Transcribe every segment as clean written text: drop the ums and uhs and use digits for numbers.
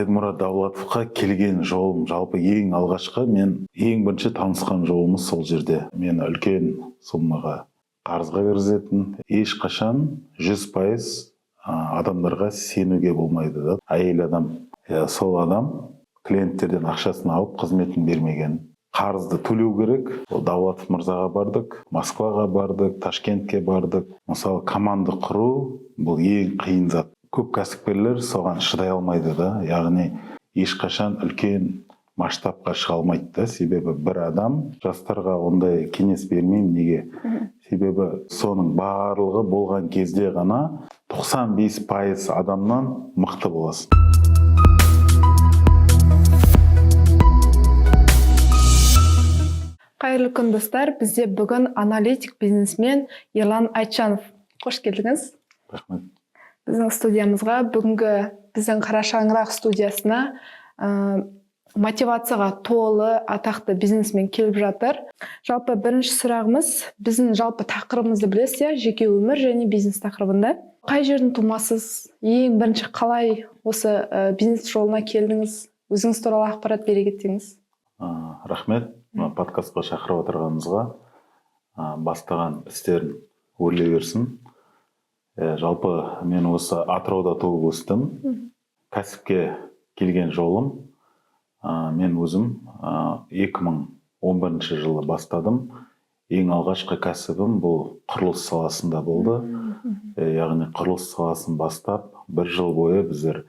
Саидмурат Давлатовқа келген жолым, жалпы ең алғашқы мен ең бірінші танысқан жолымыз сол жерде. Мені үлкен суммаға қарызға кіргізетін. Ешқашан 100% адамдарға сенуге болмайды да. Әйел адам, иә, сол адам клиенттерден ақшасын алып, қызметін бермеген. Қарызды төлеу керек. Ол Давлатов мырзаға бардық, Москваға бардық, Ташкентке бардық. Мысалы, команда құру бұл ең қиын зат. Көп кәсіпкерлер соған шыдай алмайды да, яғни ешқашан үлкен масштабқа шыға алмайды да, себебі бір адам. Жастарға ондай кеңес бермеймін. Неге? Себебі соның барлығы болған кезде ғана 95% адамнан мықты боласың. Қайырлы күн, достар! Бізде бүгін аналитик, бизнесмен Ерлан Айтжанов. Қош келдіңіз! Рахмет. Біздің студиямызға, бүгінгі біздің Қара Шаңырақ студиясына мотивацияға толы атақты бизнесмен келіп жатыр. Жалпы, бірінші сұрағымыз, біздің жалпы тақырыбымызды білесіз, иә, жеке өмір және бизнес тақырыбында. Қай жердің тумасыз? Ең бірінші қалай осы бизнес жолына келдіңіз? Өзіңіз туралы ақпарат бере кетсеңіз. Рахмет мына подкастқа шақырып отырғаныңызға. Бастаған істерін өрлей берсін. Жалпы мен осы Атырауда туып өстім. Кәсіпке келген жолым, мен өзім 2011 жылы бастадым. Ең алғашқы кәсібім бұл құрылыс саласында болды. Яғни құрылыс саласын бастап, бір жыл бойы біздер,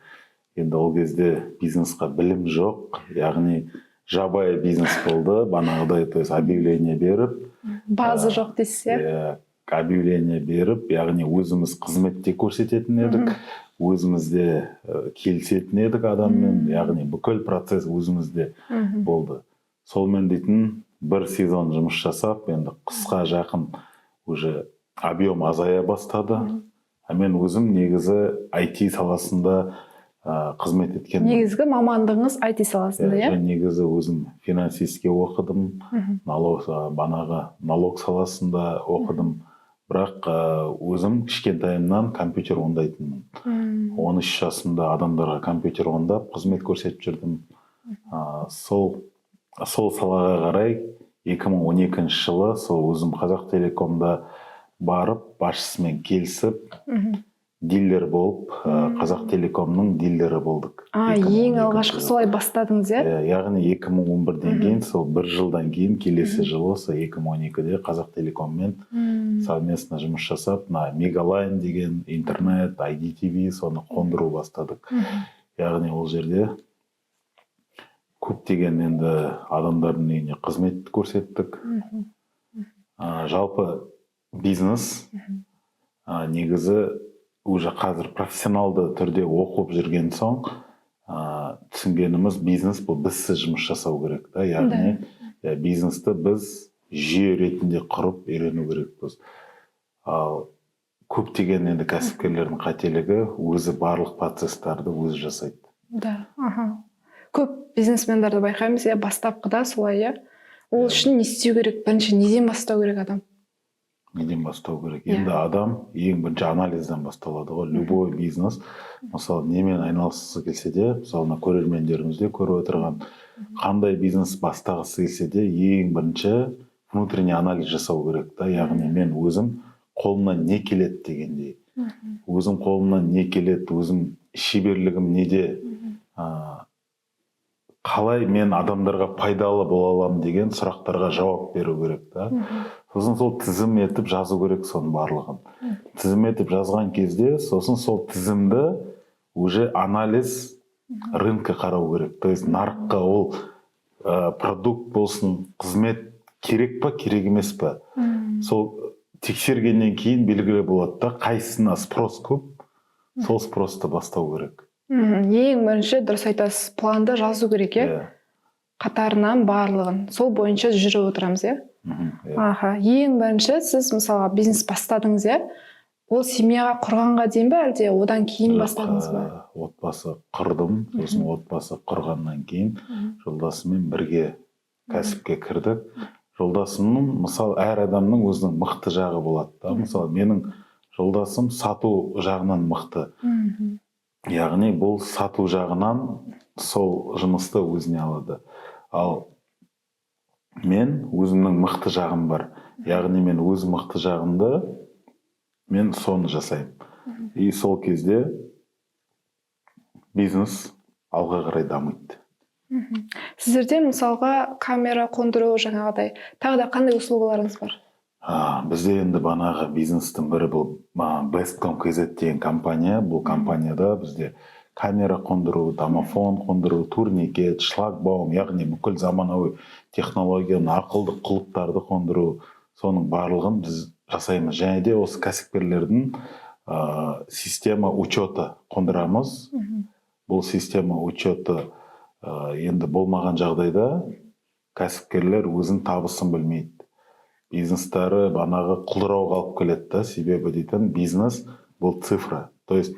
енді ол кезде бизнесқа білім жоқ, яғни жабайы бизнес болды банағыдай, то есть объявление беріп. База жоқ дейсіз, иә? Иә, объявление беріп, яғни өзіміз қызметте көрсететін едік, өзіміз де келісетін едік адаммен, яғни бүкіл процесс өзімізде болды. Солмен дейтін бір сезон жұмыс жасап, енді қысқа жақын уже объем азая бастады. А мен өзім негізі IT саласында қызмет еткен. Негізгі мамандығыңыз IT саласында, иә? Иә, негізі өзім финансистке оқыдым, налог, банағы налог саласында оқыдым, бірақ өзім кішкентайымнан компьютер оңдайтынмын. 13 жасымда адамдарға компьютер оңдап, қызмет көрсетіп жүрдім. Сол салаға қарай 2012 жылы сол өзім Қазақ Телекомда барып, басшысымен келісіп, дилер болып, Қазақ Телекомның дилері болдық. А, ең 2012 алғашқы жылы. солай бастадыңыз, иә? Иә, яғни 2011-ден кейін, сол бір жылдан кейін, келесі жылы осы 2012-де Қазақ Телекоммен совместно жұмыс жасап, мына Мегалайн деген интернет, IDTV, соны қондыру бастадық. Яғни ол жерде көптеген енді адамдардың үйіне қызмет көрсеттік. Жалпы бизнес негізі уже қазір профессионалды түрде оқып жүрген соң, түсінгеніміз, бизнес бұл бізсіз жұмыс жасау керек та, яғни иә, бизнесті біз жүйе ретінде құрып үйрену керекпіз. Ал көптеген енді кәсіпкерлердің қателігі, өзі барлық процесстарды өзі жасайды. Да, аха, көп бизнесмендерді байқаймыз, иә, бастапқыда солай, иә. Ол үшін не істеу керек? Бірінші неден бастау керек адам? Неден бастау керек? Иә. Енді адам ең бірінші анализден басталады ғой любой бизнес. Мысалы, немен айналысқысы келсе де, мысалы, мына көрермендеріміз де көріп отырған, қандай бизнес бастағысы келсе де, ең бірінші внутренний анализ жасау керек та, яғни мен өзім қолымнан не келеді дегендей, өзім қолымнан не келеді, өзім шеберлігім неде, қалай мен адамдарға пайдалы бола аламын деген сұрақтарға жауап беру керек та. Сосын сол тізім етіп жазу керек соның барлығын. Тізім етіп жазған кезде, сосын сол тізімді уже анализ рынка қарау керек, то есть нарыққа ол продукт болсын, қызмет керек па, керек емес па. Сол тексергеннен кейін белгілі болады да, қайсысына спрос көп, сол спросты бастау керек. Ең бірінші, дұрыс айтасыз, планды жазу керек, иә? Иә. Қатарынан барлығын сол бойынша жүріп отырамыз, иә? Иә. Аха, ең бірінші сіз, мысалға, бизнес бастадыңыз, иә? Ол семьяға құрғанға дейін бе, әлде одан кейін Жоқ, бастадыңыз ба? Отбасы құрдым, сосын отбасы құрғаннан кейін жолдасыммен бірге кәсіпке кірдік. Жолдасымның, мысалы, әр адамның өзінің мықты жағы болады да. Мысалы, менің жолдасым сату жағынан мықты. Яғни бұл сату жағынан Сол жұмысты өзіне алады. Ал мен өзімнің мықты жағым бар, яғни мен өз мықты жағымды, мен соны жасаймын. И сол кезде бизнес алға қарай дамиды. Сіздерде, мысалға, камера қондыру, жаңағыдай, тағы да қандай услугаларыңыз бар? Бізде енді банағы бизнестің бірі бұл Bestcom KZ деген компания. Бұл компанияда бізде камера қондыру, домофон қондыру, турникет, шлагбаум, яғни бүкіл заманауи технологияны, ақылды құлыптарды қондыру, соның барлығын біз жасаймыз. Және де осы кәсіпкерлердің система учета қондырамыз. Бұл система учета енді болмаған жағдайда кәсіпкерлер өзінің табысын білмейді, бизнестары банағы құлдырауға алып келеді да. Себебі дейтін бизнес бұл цифра, то есть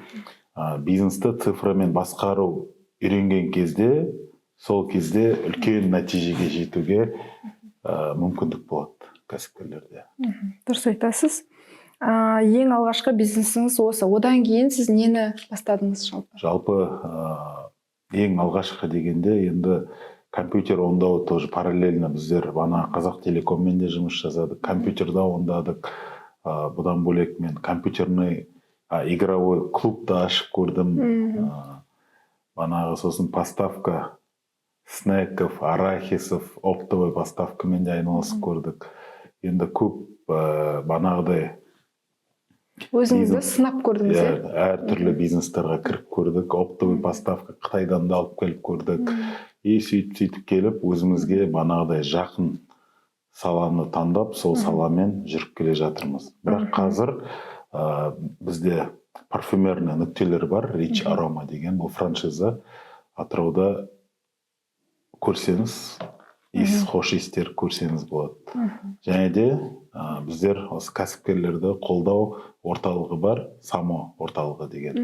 бизнесті цифрамен басқару үйренген кезде, сол кезде үлкен нәтижеге жетуге мүмкіндік болады кәсіпкерлерде. Дұрыс айтасыз. Ең алғашқы бизнесіңіз осы. Одан кейін сіз нені бастадыңыз жалпы? Жалпы ең алғашқы дегенде, енді компьютер оңдау тоже параллельно. Біздер ана Қазақ Телекоммен де жұмыс жасадық, компьютерда оңдадық. Бұдан бөлек мен компьютерный игровой клуб та ашып көрдім. Банағы сосын поставка снеков, арахисов, оптовый поставкамен де айналысып көрдік. Енді көп банағыдай Өзіңізді бизнес- сынап көрдіңіз, иә, иә? Әртүрлі бизнестарға кіріп көрдік, оптовый поставка Қытайдан да алып келіп көрдік. И сөйтіп сөйтіп келіп, өзімізге банағыдай жақын саланы таңдап, сол саламен жүріп келе жатырмыз. Бірақ қазір бізде парфюмерный нүктелер бар, Rich Aroma деген, бұл франшиза. Атырауда көрсеңіз, иіс, хош иістер көрсеңіз болады. Және де біздер осы кәсіпкерлерді қолдау орталығы бар, Само орталығы деген.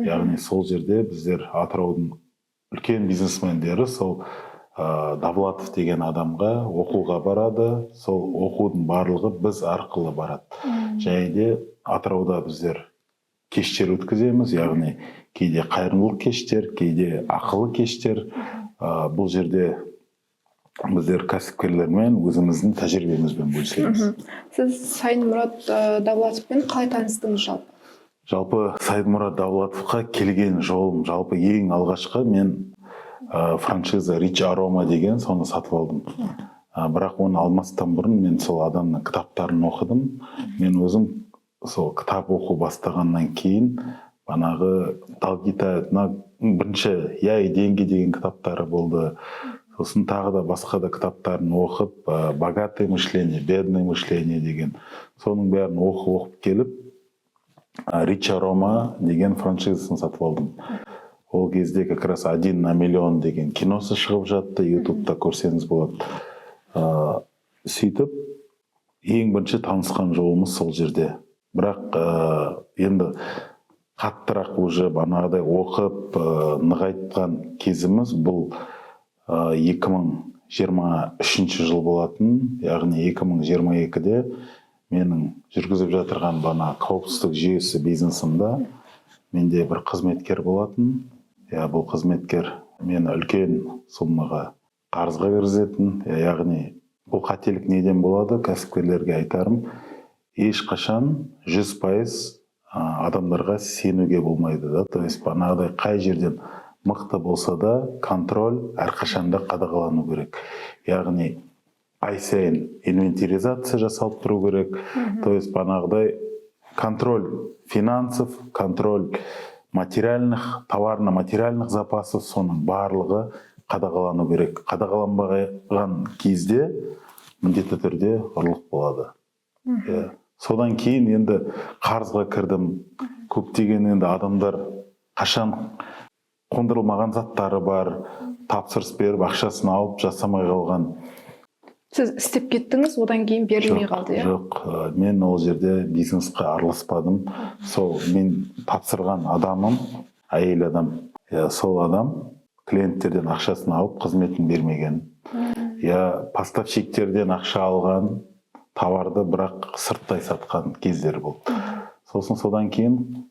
Яғни сол жерде біздер, Атыраудың үлкен бизнесмендері сол Давлатов деген адамға оқуға барады. Сол оқудың барлығы біз арқылы барады. Және де Атырауда біздер кештер өткіземіз, яғни кейде қайырымдылық кештер, кейде ақылы кештер. Бұл жерде біздер кәсіпкерлермен өзіміздің тәжірибемізбен бөлісеміз. Сіз Сайынмұрат Давлатовпен қалай таныстыңыз жалпы? Жалпы Сайдмұрат Давлатовқа келген жолым, жалпы ең алғашқы мен франшиза Rich Aroma деген, соны сатып алдым. Бірақ оны алмастан бұрын мен сол адамның кітаптарын оқыдым. Мен өзім сол кітап оқу бастағаннан кейін, банағы «Долги тают», мына бірінші «Я и деньги» деген кітаптары болды, сосын тағы да басқа да кітаптарын оқып, «Богатое мышление, бедное мышление» деген, соның бәрін оқып оқып келіп, Rich Aroma деген франшизасын сатып алдым. Ол кезде как раз «Один на миллион» деген киносы шығып жатты, Ютубта көрсеңіз болады. Сөйтіп ең бірінші танысқан жолымыз сол жерде. Бірақ енді қаттырақ уже банағыдай оқып, нығайтқан кезіміз бұл 2023 жыл болатын. Яғни 2022-де менің жүргізіп жатырған бана қауіпсіздік жүйесі бизнесімда менде бір қызметкер болатын. Иә, бұл қызметкер мені үлкен суммаға қарызға кіргізетін. Иә, яғни бұл қателік неден болады? Кәсіпкерлерге айтарым: ешқашан 100% адамдарға сенуге болмайды да. То есть бағанағыдай қай жерден мықты болса да, контроль әрқашанда қадағалану керек, яғни ай сайын инвентаризация жасалып тұру керек. То есть бағанағыдай контроль финансов, контроль материальных, товарно материальных запасов, соның барлығы қадағалану керек. Қадағаланбаған кезде міндетті түрде ұрлық болады. Иә. Содан кейін енді қарызға кірдім. Көптеген енді адамдар қашан қондырылмаған заттары бар, тапсырыс беріп, ақшасын алып, жасамай қалған. Сіз істеп кеттіңіз, одан кейін берілмей Жоқ, қалды, иә? Жоқ, мен ол жерде бизнесқа араласпадым. Сол мен тапсырған адамым әйел адам. Иә, сол адам клиенттерден ақшасын алып, қызметін бермеген. Иә, поставщиктерден ақша алған, товарды бірақ сырттай сатқан кездер болды. Сосын содан кейін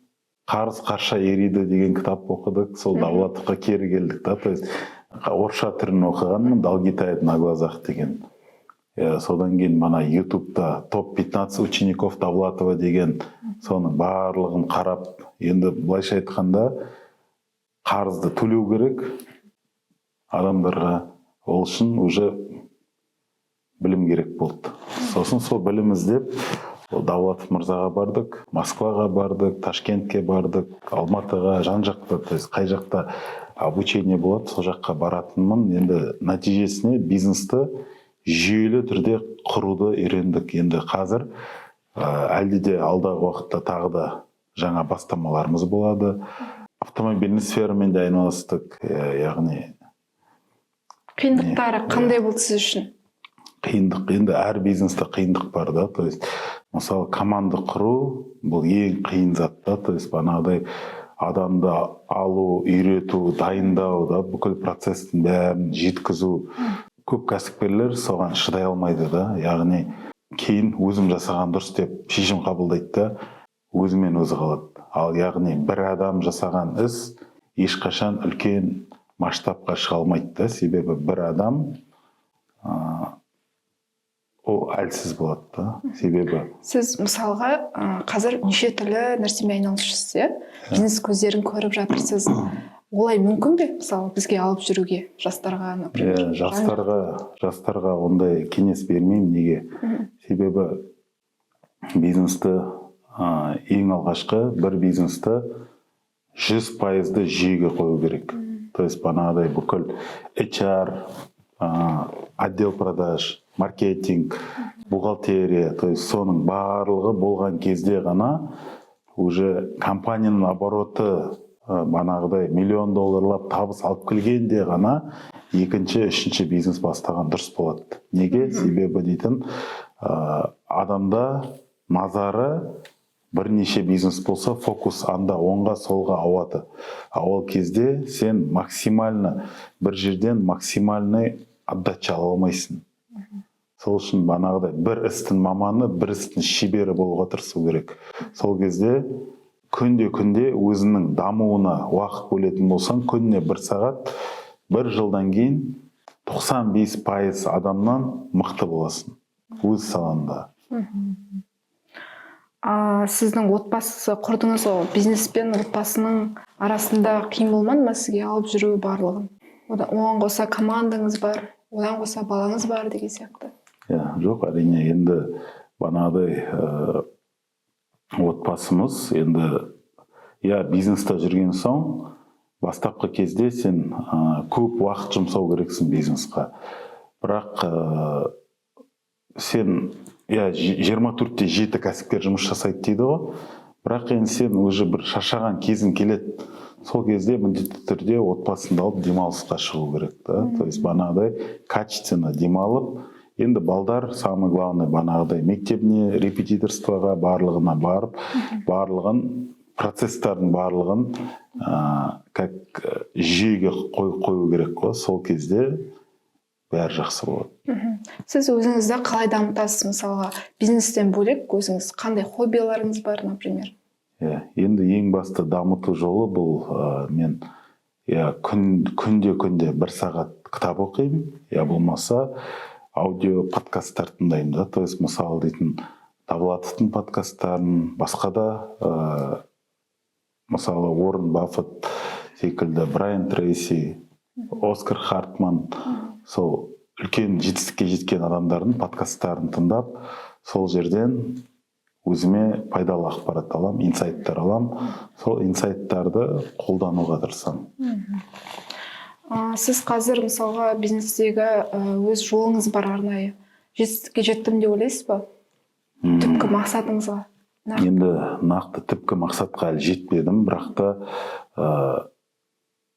«Қарыз қарша ериді» деген кітап оқыдық, сол Довлатовқа кері келдік та. То есть орысша түрін оқығанмын, «Долги тают на глазах» деген. Иә, содан кейін мана Ютубта «Топ 15 учеников Довлатова» деген, соның барлығын қарап, енді былайша айтқанда, қарызды төлеу керек адамдарға, ол үшін уже білім керек болды. Сосын сол білім іздеп, ол Довлатов мырзаға бардық, Москваға бардық, Ташкентке бардық, Алматыға, жан жақта, то есть қай жақта обучение болады, сол жаққа баратынмын. Енді нәтижесіне бизнесті жүйелі түрде құруды үйрендік. Енді қазір әлде де алдағы уақытта тағы да жаңа бастамаларымыз болады. Автомобильный сферамен де айналыстық, яғни Қиындықтары қандай болды сіз үшін? Қиындық, енді әр бизнесте қиындық бар да. То есть мысалы, команда құру бұл ең қиын зат та. То есть бағанағыдай адамды алу, үйрету, дайындау да, бүкіл процесстің бәрін жеткізу. Көп кәсіпкерлер соған шыдай алмайды да, яғни кейін өзім жасаған дұрыс деп шешім қабылдайды да, өзімен өзі қалады. Ал яғни бір адам жасаған іс ешқашан үлкен масштабқа шыға алмайды да, себебі бір адам ол әлсіз болады да, себебі Сіз мысалға қазір неше түрлі нәрсемен айналысып жүрсіз, иә, бизнес көздерін көріп жатырсыз. Олай мүмкін бе, мысалы, бізге алып жүруге, жастарға, например? Иә, жастарға ондай кеңес бермеймін. Неге? Себебі бизнесті ең алғашқы бір бизнесті 100%-ды жүйеге қою керек. То есть бағанағыдай бүкіл HR, отдел продаж, маркетинг, бухгалтерия, то есть соның барлығы болған кезде ғана уже компанияның обороты бағанағыдай миллион долларлап табыс алып келгенде ғана екінші, үшінші бизнес бастаған дұрыс болады. Неге? Себебі дейтін адамда назары бірнеше бизнес болса, фокус анда оңға, солға ауады. А ол кезде сен максимально бір жерден максимальный отдача ала алмайсың. Сол үшін бағанағыдай бір істің маманы, бір істің шебері болуға тырысу керек. Сол кезде күнде күнде өзіңнің дамуына уақыт бөлетін болсаң, күніне бір сағат, бір жылдан кейін 95% адамнан мықты боласың өз салаңда. Сіздің отбасы құрдыңыз ғой. Бизнес пен отбасының арасында қиын болмады ма сізге алып жүру барлығын? Оған қоса командаңыз бар, одан қоса балаңыз бар деген сияқты. Иә, жоқ, әрине, енді бағанағыдай отбасымыз енді, иә, бизнесте жүрген соң бастапқы кезде сен көп уақыт жұмсау керексің бизнесқа. Бірақ сен, иә, 24/7 кәсіпкер жұмыс жасайды дейді ғой, бірақ енді сен уже бір шаршаған кезің келеді. Сол кезде міндетті түрде отбасыңды алып демалысқа шығу керек та. То есть бағанағыдай качественно демалып, енді балдар, самое главное, бағанағыдай мектебіне, репетиторствоға, барлығына барып, барлығын, процесстардың барлығын как жүйеге қою керек қой. Сол кезде бәрі жақсы болады. Сіз өзіңізді қалай дамытасыз? Мысалға, бизнестен бөлек өзіңіз қандай хоббиларыңыз бар, например? Иә, енді ең басты дамыту жолы бұл мен, иә, күнде бір сағат кітап оқимын, я болмаса аудио подкасттар тыңдаймын да. То есть мысалы дейтін Довлатовтың подкасттарын, басқа да мысалы, Уоррен Баффет секілді, Брайан Трейси, Оскар Хартман, сол үлкен жетістікке жеткен адамдардың подкасттарын тыңдап, сол жерден өзіме пайдалы ақпарат аламын, инсайттар аламын. Сол инсайттарды қолдануға тырысамын. Сіз қазір мысалға бизнестегі өз жолыңыз бар, арнайы жетістікке жеттім деп ойлайсыз ба? Түпкі мақсатыңызға нақты. Енді нақты түпкі мақсатқа әлі жетпедім, бірақ та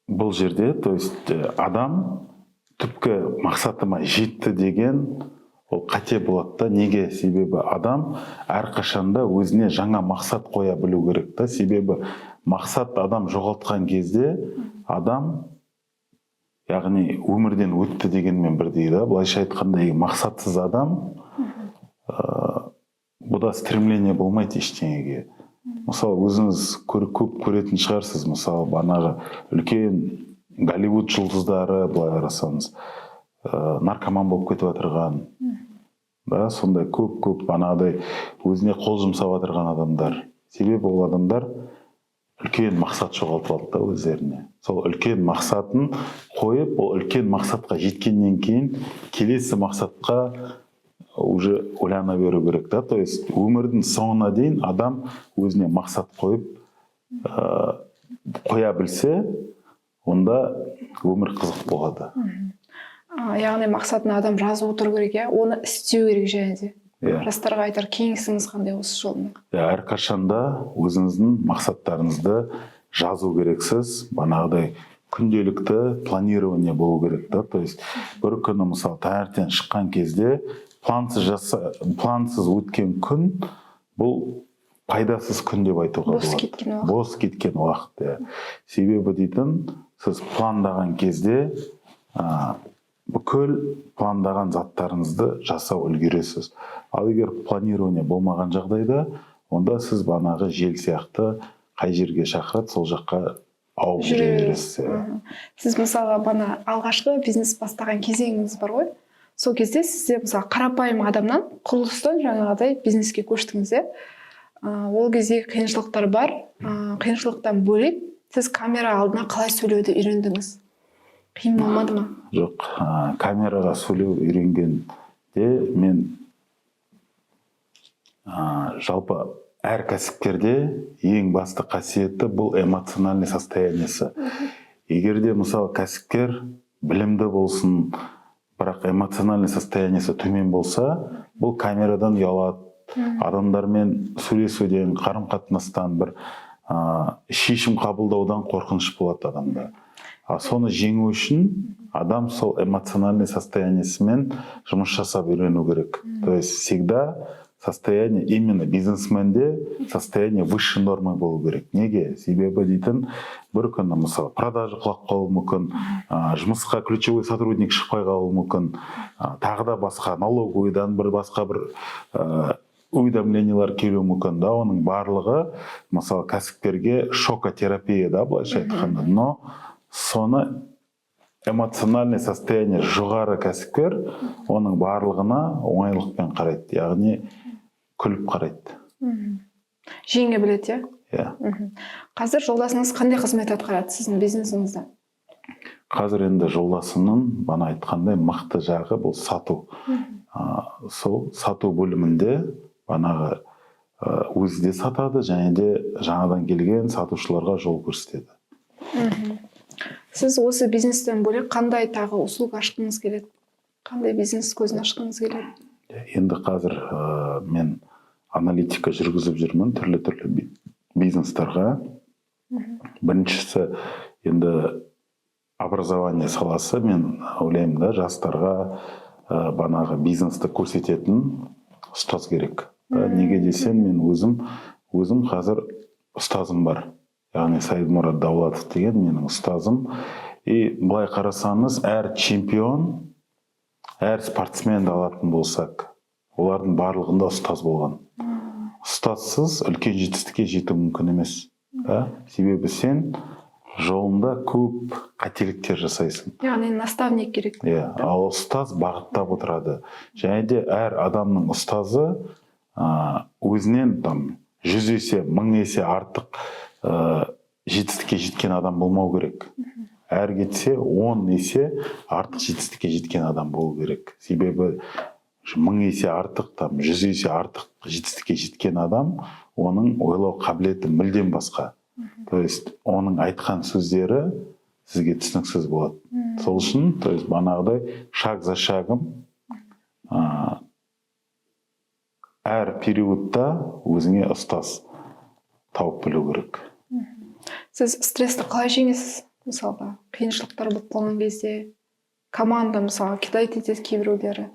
бұл жерде, то есть адам түпкі мақсатыма жетті деген ол қате болады да. Неге? Себебі адам әрқашанда өзіне жаңа мақсат қоя білу керек та. Себебі мақсат адам жоғалтқан кезде адам, яғни, өмірден өтті дегенмен бірдей да. Былайша айтқанда, егер мақсатсыз адам, бұда стремление болмайды ештеңеге. Мысалы, өзіңіз көп көретін шығарсыз, мысалы, бағанағы үлкен Голливуд жұлдыздары, былай қарасаңыз, наркоман болып кетіп жатырған да, сондай көп көп бағанағыдай өзіне қол жұмсап жатырған адамдар. Себебі ол адамдар үлкен мақсат жоғалтып алды да өздеріне. Сол үлкен мақсатын қойып, ол үлкен мақсатқа жеткеннен кейін келесі мақсатқа уже ойлана беру керек та. То есть өмірдің соңына дейін адам өзіне мақсат қойып, қоя білсе, онда өмір қызық болады. Яғни мақсатын адам жазып отыру керек, иә, оны істеу керек және де жастарға айтар кеңесіңіз қандай осы жолында? Иә, әрқашанда өзіңіздің мақсаттарыңызды жазу керексіз. Бағанағыдай күнделікті планирование болу керек та. То есть бір күні, мысалы, таңертең шыққан кезде плансыз жаса, плансыз өткен күн бұл пайдасыз күн деп айтуға Бос болады. кеткен уақыт. Бос кеткен уақыт, иә. Себебі дейтін, сіз пландаған кезде бүкіл пландаған заттарыңызды жасау үлгересіз. Ал егер планирование болмаған жағдайда, онда сіз бағанағы жел сияқты қай жерге шақырады, сол жаққа ауып жүре Жүре бересіз, иә. Сіз, мысалға, бана алғашқы бизнес бастаған кезеңіңіз бар ғой, сол кезде сізде, мысалы, қарапайым адамнан, құрылыстан жаңағыдай бизнеске көштіңіз, иә. Ол кезде қиыншылықтар бар. Қиыншылықтан бөлек, сіз камера алдына қалай сөйлеуді үйрендіңіз? Қиын болмады ма? Жоқ, камераға сөйлеу үйренгенде мен жалпы әр кәсіпкерде ең басты қасиеті бұл эмоциональный состояние сі. Егер де, мысалы, кәсіпкер білімді болсын, бірақ эмоциональный состояние сі төмен болса, бұл камерадан ұялады, адамдармен сөйлесуден, қарым қатынастан, бір шешім қабылдаудан қорқыныш болады адамда. А соны жеңу үшін адам сол эмоциональный состояние сімен жұмыс жасап үйрену керек. То есть всегда состояние именно бизнесменде состояние выше нормы болу керек. Неге? Себебі дейтін, бір күні, мысалы, продажа құлап қалуы мүмкін, жұмысқа ключевой сотрудник шықпай қалуы мүмкін, тағы да басқа налоговый дан бір басқа бір уведомления лар келуі мүмкін да. Оның барлығы, мысалы, кәсіпкерге шокотерапия да, былайша айтқанда. Но соны эмоциональный состояние жоғары кәсіпкер оның барлығына оңайлықпен қарайды, яғни күліп қарайды. Жеңе біледі, иә? Иә. Қазір жолдасыңыз қандай қызмет атқарады сіздің бизнесіңізде? Қазір енді жолдасымның, бана айтқандай, мықты жағы бұл сату. Сол сату бөлімінде банағы өзі де сатады және де жаңадан келген сатушыларға жол көрсетеді. Сіз осы бизнестен бөлек қандай тағы услуга ашқыңыз келеді? Қандай бизнес көзін ашқыңыз келеді? Енді қазір мен аналитика жүргізіп жүрмін түрлі түрлі бизнестарға. Біріншісі енді образование саласы. Мен ойлаймын да, жастарға банағы бизнесті көрсететін ұстаз керек да. Неге десем, мен өзім қазір ұстазым бар, яғни Саидмурат Давлатов деген менің ұстазым. И былай қарасаңыз, әр чемпион, әр спортсменді алатын болсақ, олардың барлығында ұстаз болған. Ұстазсыз үлкен жетістікке жету мүмкін емес да? Себебі сен жолында көп қателіктер жасайсың. Яғни наставник керек. Иә, ал ұстаз бағыттап отырады. Және де әр адамның ұстазы өзінен там 100 есе, 1000 есе артық жетістікке жеткен адам болмау керек. Әр кетсе 10 есе артық жетістікке жеткен адам болу керек. Себебі 1000 есе артық, там 100 есе артық жетістікке жеткен адам, оның ойлау қабілеті мүлдем басқа. То есть оның айтқан сөздері сізге түсініксіз болады. Сол үшін, то есть бағанағыдай шаг за шагом әр периодта өзіңе ұстаз тауып білу керек. Сіз стрессті қалай жеңесіз? Мысалға, қиыншылықтар болып қалған кезде, команда, мысалы, кидать етеді кейбіреулері,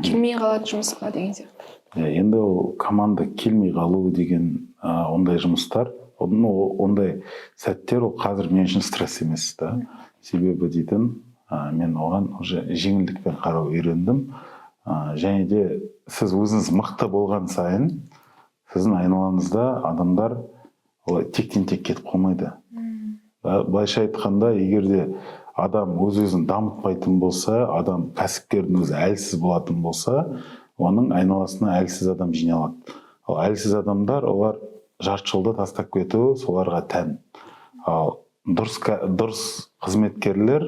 келмей қалады жұмысқа деген сияқты. Иә, енді ол команда келмей қалу деген ондай жұмыстар, ну, ондай сәттер ол қазір мен үшін стресс емес та. Себебі дейтін, мен оған уже жеңілдікпен қарау үйрендім. Және де сіз өзіңіз мықты болған сайын Сіздің айналаңызда адамдар олай тектен тек кетіп қалмайды. Былайша айтқанда, егер де адам өз өзін дамытпайтын болса, адам, кәсіпкердің өзі әлсіз болатын болса, оның айналасына әлсіз адам жиналады. Ал әлсіз адамдар, олар жарты жолда тастап кетуі соларға тән. Ал дұрыс қызметкерлер,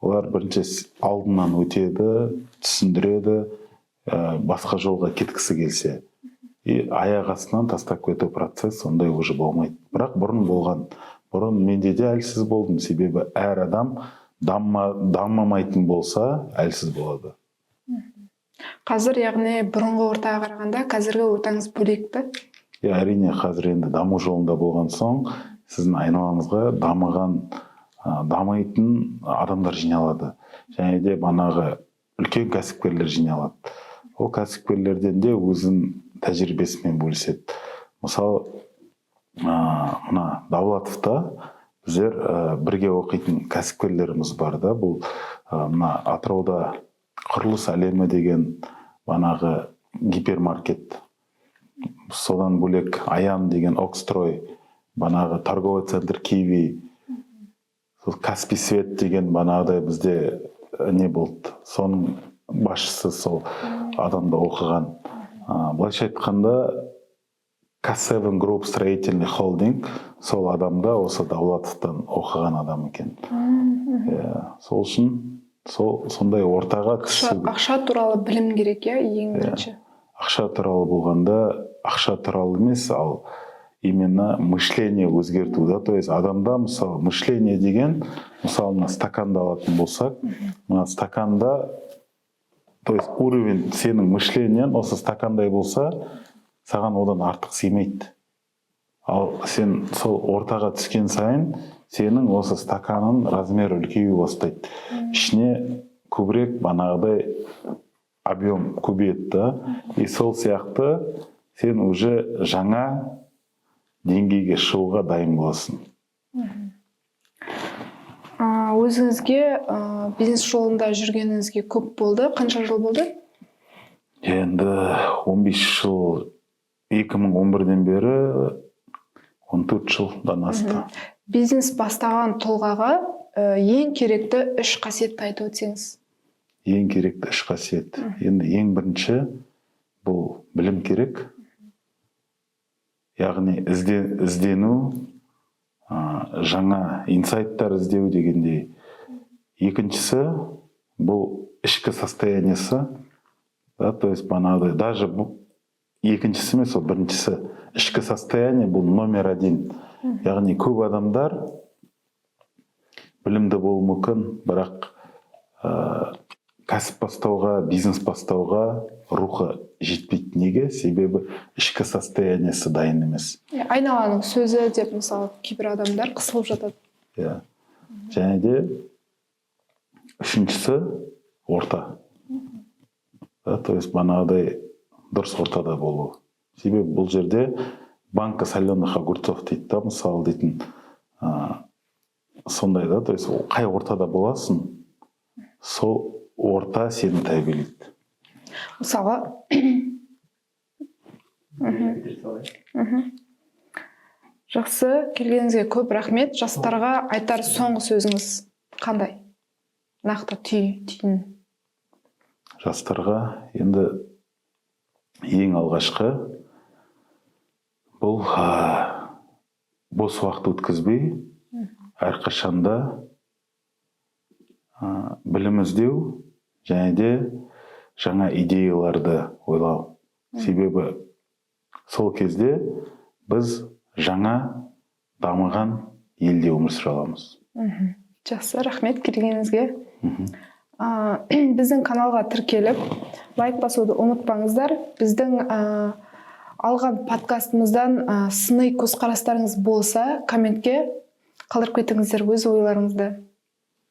олар бірінші алдынан өтеді, түсіндіреді, басқа жолға кеткісі келсе, и аяқ астынан тастап кету процесс ондай уже болмайды. Бірақ бұрын болған, бұрын менде де әлсіз болдым, себебі әр адам дамымайтын болса, әлсіз болады. Қазір, яғни, бұрынғы ортаға қарағанда қазіргі ортаңыз бөлек па? Иә, әрине, қазір енді даму жолында болған соң, сіздің айналаңызға дамыған, дамитын адамдар жиналады және де банағы үлкен кәсіпкерлер жиналады. Ол кәсіпкерлерден де өзінің тәжірибесімен бөліседі. Мысалы, мына Давлатовта біздер бірге оқитын кәсіпкерлеріміз бар да. Бұл мына Атырауда «Құрылыс әлемі» деген банағы гипермаркет, содан бөлек «Аян» деген Окстрой, банағы торговый центр «Киви», сол «Каспий Свет» деген банағыдай бізде не болды, соның басшысы сол адамда оқыған. Былайша айтқанда, К7 Group строительный холдинг, сол адамда осы Давлатовтан оқыған адам екен. Иә, сол үшін сол сондай ортаға Ақша, түсу. ақша туралы білім керек, иә, ең бірінші. Ақша туралы болғанда, ақша туралы емес, ал именно мышление өзгерту да. То есть адамда, мысалы, мышление деген, мысалы, мына стаканды алатын болсақ, мына стаканда, то есть уровень сенің мышлениең осы стакандай болса, саған одан артық сыймайды. Ал сен сол ортаға түскен сайын сенің осы стаканның размері үлкейе бастайды, ішіне көбірек банағыдай объем көбейеді да. И сол сияқты сен уже жаңа деңгейге шығуға дайын боласың. Өзіңізге бизнес жолында жүргеніңізге көп болды, қанша жыл болды? Енді 15 жыл, 2011-ден бері 14 жылдан асты. Бизнес бастаған тұлғаға ең керекті үш қасиетті айтып өтсеңіз. Ең керекті үш қасиет. Енді ең бірінші бұл білім керек, яғни іздену, жаңа инсайттар іздеу дегендей. Екіншісі бұл ішкі состояниесі да, то есть бағанағыдай, даже бұл екіншісі емес, ол біріншісі, ішкі состояние, бұл номер один. Яғни көп адамдар білімді болуы мүмкін, бірақ кәсіп бастауға, бизнес бастауға рухы жетпейді. Неге? Себебі ішкі состояниесі дайын емес. Иә, айналаның сөзі деп, мысалы, кейбір адамдар қысылып жатады. Иә, және де үшіншісі орта да, то есть бағанағыдай дұрыс ортада болу. Себебі бұл жерде банка соленых огурцов дейді да, мысалы дейтін, сондай да. То есть ол қай ортада боласың, сол орта сені тәрбиелейді. Мысалға, Жақсы, келгеніңізге көп рахмет. Жастарға айтар соңғы сөзіңіз қандай, нақты түйін? Жастарға енді ең алғашқы бұл бос уақыт өткізбей, әрқашанда білім іздеу және де жаңа идеяларды ойлау. Себебі сол кезде біз жаңа дамыған елде өмір сүре аламыз. Жақсы, рахмет келгеніңізге. Біздің каналға тіркеліп, лайк басуды ұмытпаңыздар. Біздің алған подкастымыздан сыни көзқарастарыңыз болса, комментке қалдырып кетіңіздер өз ойларыңызды.